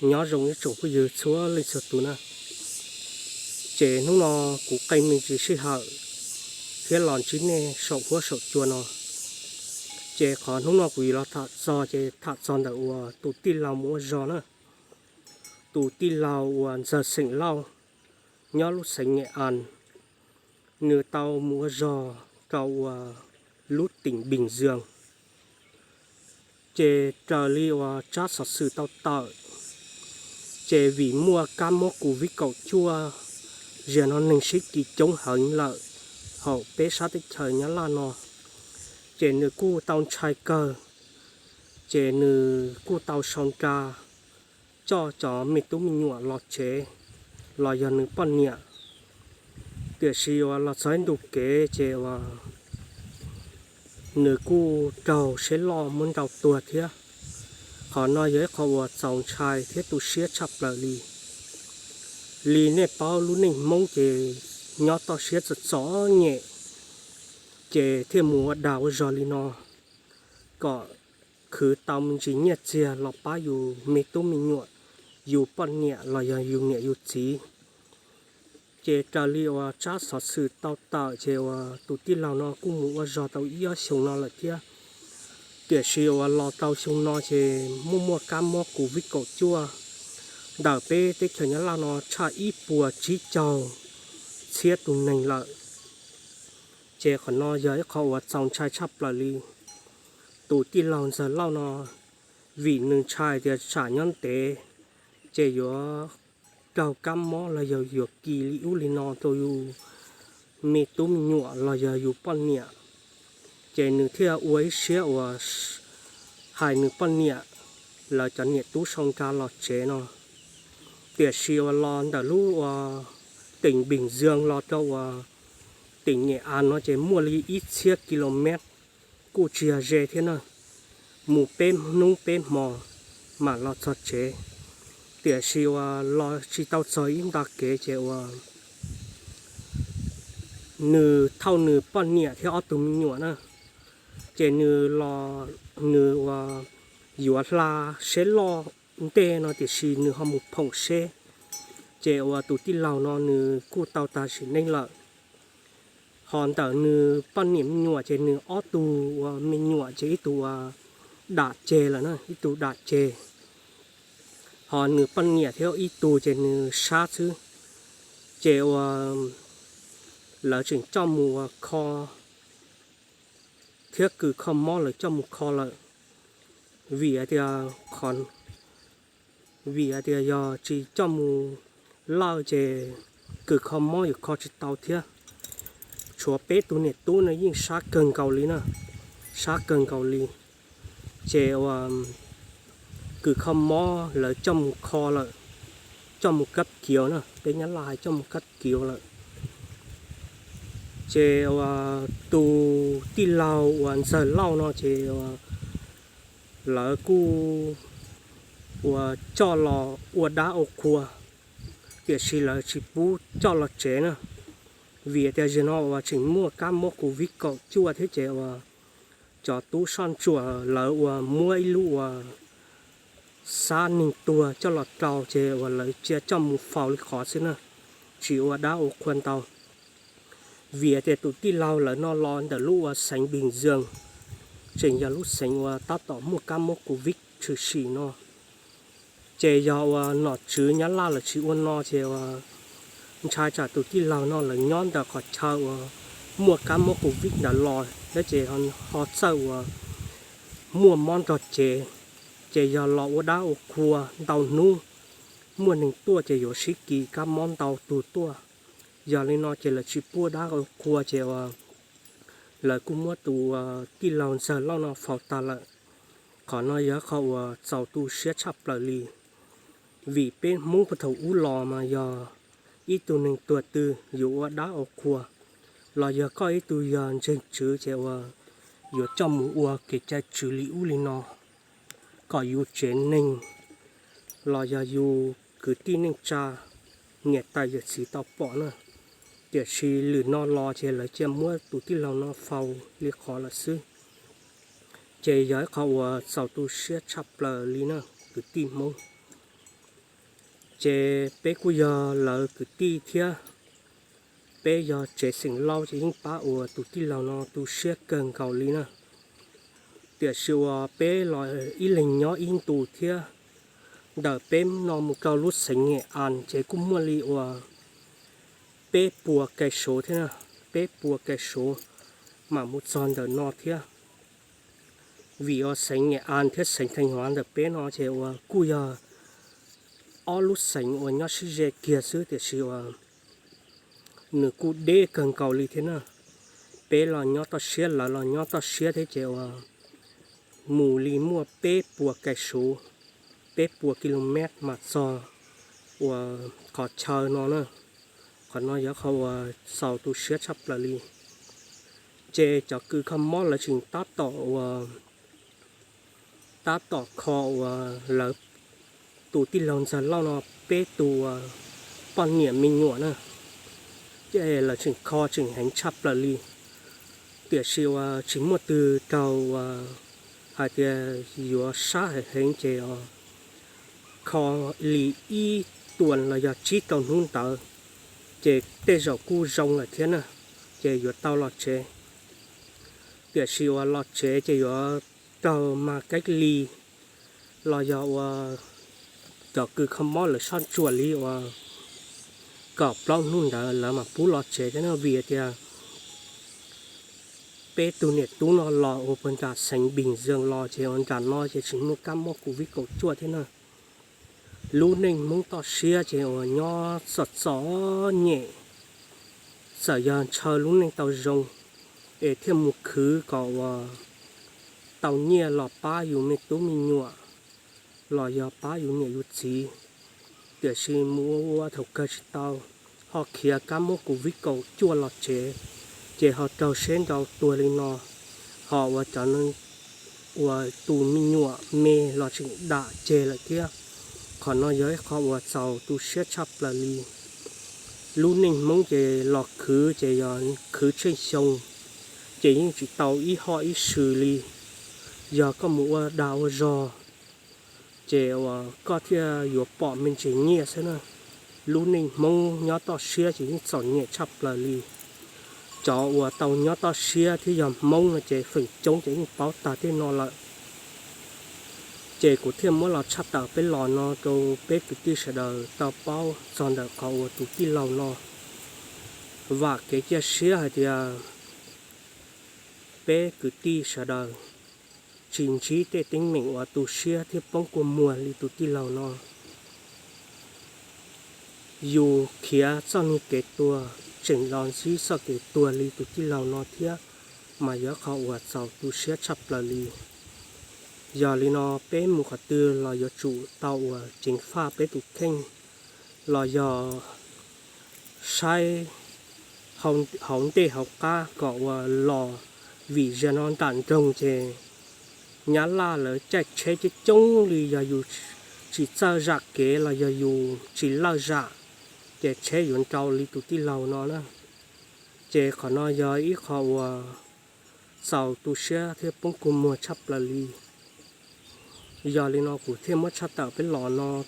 Nyob zoo ib tsoom phooj ywg txhua leej txhua tus na. Ces hnub no kuv qee me ntsis sij hawm thiab los ntsib nej saum huab saum cua no. Ces qhov hnub no kuv yuav los tham txog ces tham txog ntawm uas tus tij laug mus ua zog na. Tus tij laug uas Ntxawg xeem Lauj nyob lub xeev Nyem As, nws tau mus ua zog rau uas lub teem Npis Ntxwg. Ces raws li uas tsab xov xwm tau tawm, ces vim muaj kab mob Covid kaum cuaj, zaum no neeg sib kis coob heev lawm hauv peb sab teb chaws Nyab Laj no, ces nws kuj tau ntshai kawg, ces nws kuj tau sau nra coj cov me tub me nyuam los tsev los yog nws poj niam. Tiam sis uas los txog ib ntu kev ces uas nws kuj raug seb loj muab nrau tuag thiab. Qhov no yog ib qho uas txaus ntshai thiab tu siab tshaj plaws li. Li nej paub lub neej Hmoob ces nyob toj siab txom txom nyem, ces thiaj mus ua dag ua zog li no kom khwv tau me ntsis nyiaj txiag los pab yus me tub me nyuam, yus poj niam los yog yus niam yus txiv. Ces raws li uas tsab xov xwm tau tawm ces uas tus tij laug no kuj mus ua zog tau ib ob xyoos no lawm thiab. Tiam sis uas los tau xyoo no ces muaj muaj kab mob Covid kaum cuaj ntawm peb teb chaws Nyab Laj no tshaj ib puas tsib caug txhiab tus neeg lawm. Ces qhov no yog ib qho uas txaus ntshai tshaj plaws li. Tus tij laug Ntxawg Lauj no, vim nws ntshai tias tsam nyob ntev ces yuav raug kab mob los yog yuav kis li ub li no rau yus me tub me nyuam los yog yus poj niam, ces nws thiaj ua ib siab uas hais nws poj niam lawv cov niam tub sau nra los tsev no. Tiam sis uas los ntawm lub uas teem Npis Ntxwg los rau uas teem Nyem As no ces muaj li ib txhiab ki lo mev, kuj tsis yog ze thiab na, mus peb hnub peb hmo mam los txog tsev. Tiam sis uas los tsis tau txog ib nta kev ces uas nws thauj nws poj niam thiab ob tug me nyuam na, ces nws los, nws uas yuav hla seb loj ntej no tiam sis nws ho mus phoom seb, ces uas tus tij laug no nws kuj tau tag sim neej lawm. Ho ntawm nws poj niam me nyuam ces nws ob tug uas me nyuam ces ib tug uas dam ceg lawm na, ib tug dam ceg, ho nws poj niam thiab ib tug ces nws sab xwb. Ces uas lawv tseem coj mus uas kho thiab kws kho mob lawv coj mus kho lawm, vim hais tias, vim hais tias yog tsis coj mus lawj ces kws kho mob yuav kho tsis tau thiab. Tshuav peb tug niam tub no yeej sab kawg nkaus li na, sab kawg nkaus li. Ces uas kws kho mob lawv coj mus kho lawm, coj mus kab kiav na, peb Nyab Laj hais coj mus kab kiav lawm. Ces uas tus tij laug uas Ntxawg Lauj no ces lawv kuj uas coj los ua dab ua qhua, tiam sis lawv tsis pub coj los tsev na, vim tias zaum no uas tseem muaj kab mob Covid kaum cuaj thiab ces uas cov tub soj ntsuam lawv uas muab ib lub uas xab neeg tuag coj los rau ces uas lawv cia coj mus faus li qhov xwb na, tsis ua dab ua qhua ntau. Vim tias tus tij laug lawv no los ntawm lub uas xeev Npis Ntxwg, tseem yog lub xeev uas tab tom muaj kab mob Covid tshwm sim no. Ces yog uas nom tswv Nyab Laj lawv tsis ua no ces uas ntshai tsam tus tij laug no lawv nyob ntawm qhov chaw uas muaj kab mob Covid ntawd los thiab ces ho txawj uas muaj mob nrog cev, ces yog los ua dab ua qhua ntau hnub, muaj neeg tuaj ces yuav sib kis kab mob ntau tug tuaj. Yog li no ces lawv tsis pub ua dab ua qhua ces uas lawv kuj muab tus uas tij laug Ntxawg Lauj no faus tag lawm. Qhov no yog qhov uas txaus tu siab tshaj plaws li, vim peb Hmoob puag thaum ub los mas yog ib tug neeg tuag twg yuav ua dab ua qhua, los yog koj ib tug yog ntseeg tswv ces uas yuav coj mus ua kev cai tswv li ub li no, kom yus tsev neeg los yog yus kwv tij neej tsa, niam tais yawm txiv tau pom na. Tiam sis lwm no los ces lawv cia muab tus tij laug no faus li qhov lawm xwb. Ces yog ib qho uas txaus tu siab tshaj plaws li na, kwv tij Hmoob. Ces peb kuj yog lawv kwv tij thiab, peb yog tsev xeem Lauj ces yeej pab ua tus tij laug no tu siab kawg nkaus li na. Tiam sis uas peb los ib leeg nyob ib ntus thiab, ntawm peb no mus rau lub xeev Nyem As ces kuj muaj li uas peb puas kais suv thiab na, peb puas kais suv mam mus txog ntawm no thiab. Vim uas xeev Nyem As thiab xeev Theej Huav ntawm peb no ces uas kuj yog ob lub xeev uas nyob sib ze kiag xwb tiam sis uas nws kuj deb kawg nkaus li thiab na. Peb los nyob toj siab lawv los nyob toj siab thiab ces uas mus li muaj peb puas kais suv, peb puas ki lo mev mas txog uas qhov chaw no na. Qhov no yog qhov uas txaus tu siab tshaj plaws li. Ces cov kws kho mob lawv tseem tab tom uas tab tom kho uas lawv tus tij laug Ntxawg Lauj no peb tus uas poj niam me nyuam na, ces lawv tseem kho tseem heev tshaj plaws li. Tiam sis uas tsis muaj twg raug uas hais tias yuav sab heev heev ces kho li ib tuas los yog tsib rau hnub ntawd ces tej zaum kuj zoo lawm thiab na, ces yuav tau los tsev. Tiam sis uas los tsev ces yuav raug mag kaib lis los yog uas cov kws kho mob lawv soj ntsuam li uas kaum plaub hnub ntawd lawv mam pub los tsev thiab na, vim tias peb tug niam tub no los ua puag nram xeev Npis Zees los ces uas nram no ces tsis muaj kab mob Covid kaum cuaj thiab na. Lub neej Hmoob toj siab ces uas nyob txom txom nyem, txawm yog ntshaw lub neej tau zoo es thiaj mus khwv kom uas tau nyiaj los pab yus me tub me nyuam los yog pab yus niam yus txiv, tiam sis mus ua ua thaum kawg tsis tau, ho khiav kab mob Covid kaum cuaj los tsev, ces ho raug seb nrau tuag li no, ho uas cov uas tus me nyuam me los tseem dam ceg lawm thiab. Qhov no yog ib qho uas txaus tu siab tshaj plaws li. Lub neej Hmoob ces los khwv ces yog khwv tsheej xyoo, ces yeej tsis tau ib hoj ib sw li. Yog koj mus ua dag ua zog, ces uas koj thiaj yuav pom me ntsis nyiaj xwb na. Lub neej Hmoob nyob toj siab ces yeej txom nyem tshaj plaws li. Cov uas tau nyob toj siab thiab yog Hmoob no ces feem coob ces yeej paub tag tej no lawm. Ces kuv thiaj muab los tshaj tawm peb los no rau peb kwv tij sawv daws tau paub txog ntawm qhov uas tus tij laug no. Vam kev cia siab hais tias peb kwv tij sawv daws tsis ntsib tej teeb meem uas tu siab thiab poob kua muag li tus tij laug no. Yus khiav txoj niag kev tuag tseem los ntsib txoj kev tuag li tus tij laug no thiab, mas yog qhov uas txaus tu siab tshaj plaws li. Yog li no peb mus qhov twg los yuav tsum tau uas ceev faj peb tus kheej, los yog saib hauv ntej hauv qab kom uas los, vim zaum no nram nroog ces Nyab Laj lawv caij tsheb coob coob li, yog yus tsis txawj zam kev los yog yus tsis lawj zam, ces tsheb yuav nrau li tus tij laug no na. Ces qhov no yog ib qho uas txaus tu siab thiab poob kua muag tshaj plaws li. Yog li no kuv thiaj muab tshaj tawm peb los no rau